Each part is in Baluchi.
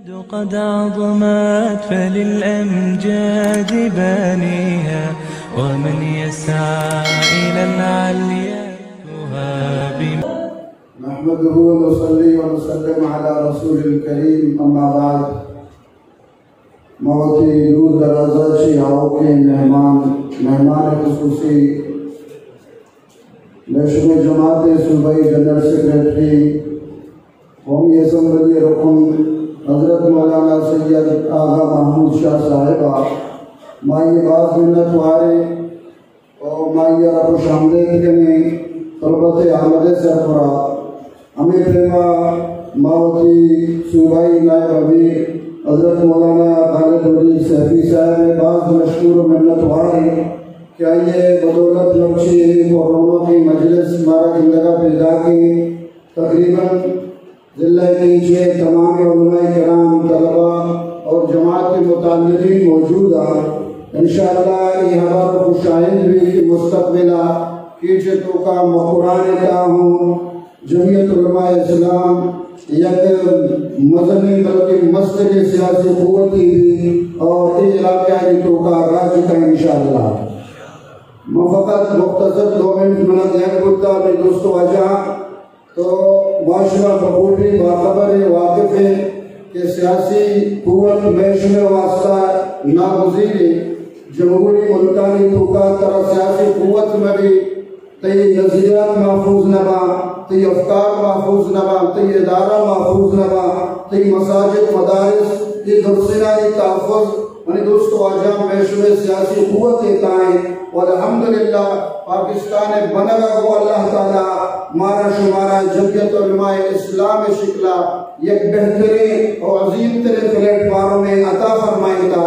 قد عظمت فللأمجاد بانيها، ومن يسعى إلى العليا يهاب. نحمده ونصلي ونسلم على رسول الكريم، أما بعد. ما وتی دور دراز ءَ چہ آؤکیں مہمان، مہمان خصوصی، مئے شمئے جماعت ءِ صوبائی جنرل سیکرٹری، قومی اسمبلی ءِ رکن حضرت مولانا سید آغا محمود شاہ صاحب ءَ، ما آئی ءِ باز منت وار ایں ءُ ما آئی ءَ را خوش آمدید کنیں تربت احمد ءِ سربرا۔ ہمے پیم ءَ ما وتی صوبائی نائب امیر حضرت مولانا خالد ولید سیفی صاحب ءِ باز مشکور ءُ منت وار ایں کہ آئی ءِ بدولت مرچی اے پر رونقیں مجلس مارا گندگ ءَ پیداک ایں۔ تقریباً ضلع کیچ ءِ تمام علماء کرام، طلباء اور جماعت کے متعلقین موجود اَنت۔ انشاءاللہ اے ہبر خوش آئند بیت کہ مستقبل ءَ کیچ ءِ توکا مکران ءِ تہا ہوں جمعیت علماء اسلام یک مزنیں بلکہ مستریں سیاسی قوتے بیت اور اے علاقہ ءِ توکا راج کا انشاءاللہ۔ من فقط مختصر دو منٹ منا دیگ بوتا، مئے دوست واجہ تو ما شما بخوبی باخبر ایں، واقف ایں کہ سیاسی قوت مئے شمئے واسطہ ناگزیر ایں۔ جمہوری ملکانی توکا ترا سیاسی قوت مہ بی، تئی نظریات محفوظ نہ باں، تئی افکار محفوظ نہ باں، تئی ادارہ محفوظ نہ باں، تئی مساجد، مدارس، اے درسینانی تحفظ، منی دوست واجہاں، مئے شمئے سیاسی قوت ءِ تہا ایں۔ والحمدللہ پاکستان ءِ بنگ ءَ گوں اللہ تعالیٰ مارا شمارا جمعیت علماء اسلام ءِ شکل ءَ یک بہتریں ءُ عظیم تریں پلیٹ فارم ءَ عطا فرمائینتا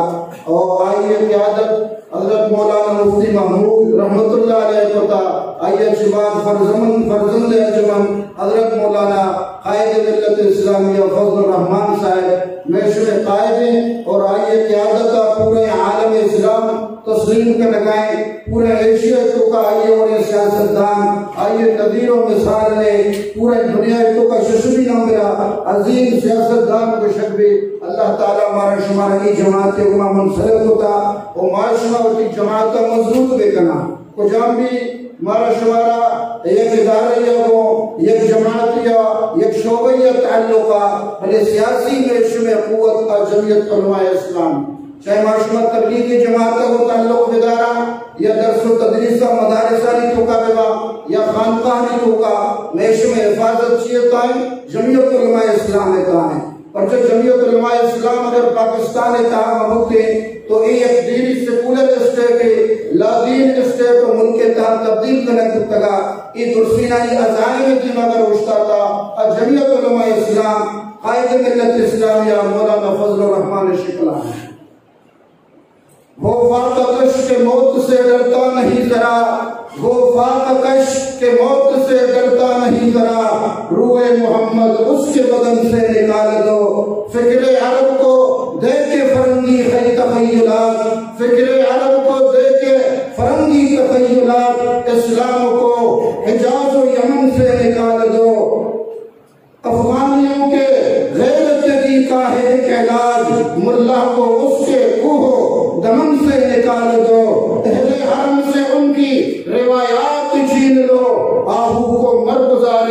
اور آئی ءِ قیادت حضرت مولانا مفتی محمود رحمت اللہ علیہ ءَ کتا، آئی ءَ چہ بعد فرزند، فرزند انجمن حضرت مولانا قائد ملت اسلامیہ فضل الرحمان صاحب مئے شمئے قائد ایں اور آئی ءِ قیادت ءَ پورے عالم اسلام تسلیم کنگا ایں۔ پورے ایشیا ءِ توکا آئی ءِ وڑیں سیاستدان، آئی ءِ نظیر ءُ مثال نے، پورے دنیا ءِ توکا ششمی نمبر ءَ عظیم سیاستدان گوشگ بی۔ اللہ تعالیٰ مارا شمارا اے جماعت ءِ گوما منسلک کتا ءُ ما شما وتی جماعت ءَ مضبوط بکناں۔ کجام بھی مارا شمارا یک ادارہ یا گوں یک جماعت یا یک شعبہ یا تعلق ءَ، بلے سیاسی مئے شمئے قوت ءَ جمعیت علماء اسلام، چاہے ما شما تبلیغی جماعت ءَ گوں تعلق بداراں یا درس ءُ تدریس ءَ مدارسانی توکا بباں یا خانقاہانی توکا، مئے شمئے حفاظت چی ءِ تہا ایں؟ جمعیت علماء اسلام ءِ تہا ایں۔ پرچہ جمعیت علماء اسلام اگر پاکستان ءِ تہا مہ بوتیں تو اے یک دینی سیکولر اسٹیٹ ءِ، لادین اسٹیٹ ءُ ملک ءِ تہا تبدیل کنگ بوتگا۔ اے درسینانی عزائم ءِ دیما اگر اوشتاتا، آ جمعیت علماء اسلام، قائد ملت اسلامیہ مولانا فضل الرحمان ءِ شکل ءَ ایں۔ وہ فاقہ کش کے موت سے ڈرتا نہیں ذرا، وہ فاقہ کش کے موت سے ڈرتا نہیں ذرا، روح محمد اس کے بدن سے نکال دو۔ فکر عرب کو دے کے فرنگی خی-، تخیلات، فکر عرب کو دے کے فرنگی تخیلات، اسلام کو حجاز و یمن سے نکال دو۔ افغانیوں کے غیر جدی کا ہے ایک علاج، ملا کو اس کے کوہ و دمن سے نکال دو۔ اہل حرم سے ان کی روایات چھین لو، آہو کو مرغزار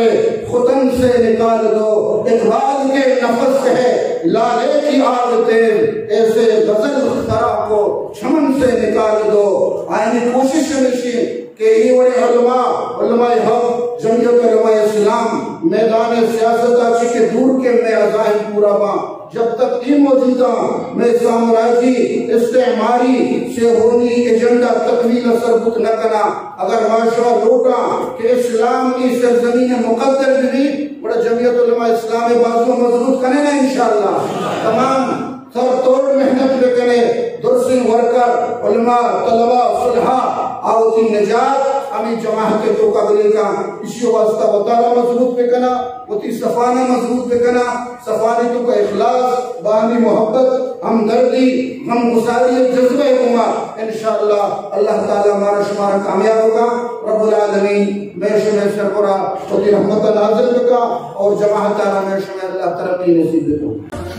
ختن سے نکال دو۔ اقبال کے نفس ہے لالے کی آگ تیز، ایسے غزل خرا کو چمن سے نکال دو۔ آیانی کوشش ہمیش ایں کہ اے وڑیں علماء، علماء حق، جمعیت علماء اسلام میدان سیاست ءَ چہ کہ دور کئیں، مئے عزائم پورا باں۔ جب تک اے موجود اَں، مئے سامراجی، استعماری، صہیونی ایجنڈا تکمیل ءَ سر بوت نہ کناں۔ اگر ما شما لوٹاں کہ اسلام اے سرزمین ءَ مقدر بہ بی، گڑا جمعیت علماء اسلام ءِ بازو مضبوط کنیں نا انشاءاللہ۔ تمام سر توڑ محنت بکنیں، درسیں ورکر، علماء، طلباء، صلحاء، آ وتی نجات ہمے جماعت ءِ توکا گریں کاں۔ ایشی واسطہ وتارا مضبوط بکناں، وتی صفانا مضبوط بکناں، صفانی توکا اخلاص، باہمی محبت، ہمدردی، غمگساری ءِ جذبہ ءِ گوما انشاءاللہ اللہ تعالیٰ مارا شمارا کامیاب بکاں۔ رب العالمین مئے شمئے سربرا وتی رحمت نازل بکاں اور جماعتانا مئے شمئے اللہ ترقی نصیب بکاں۔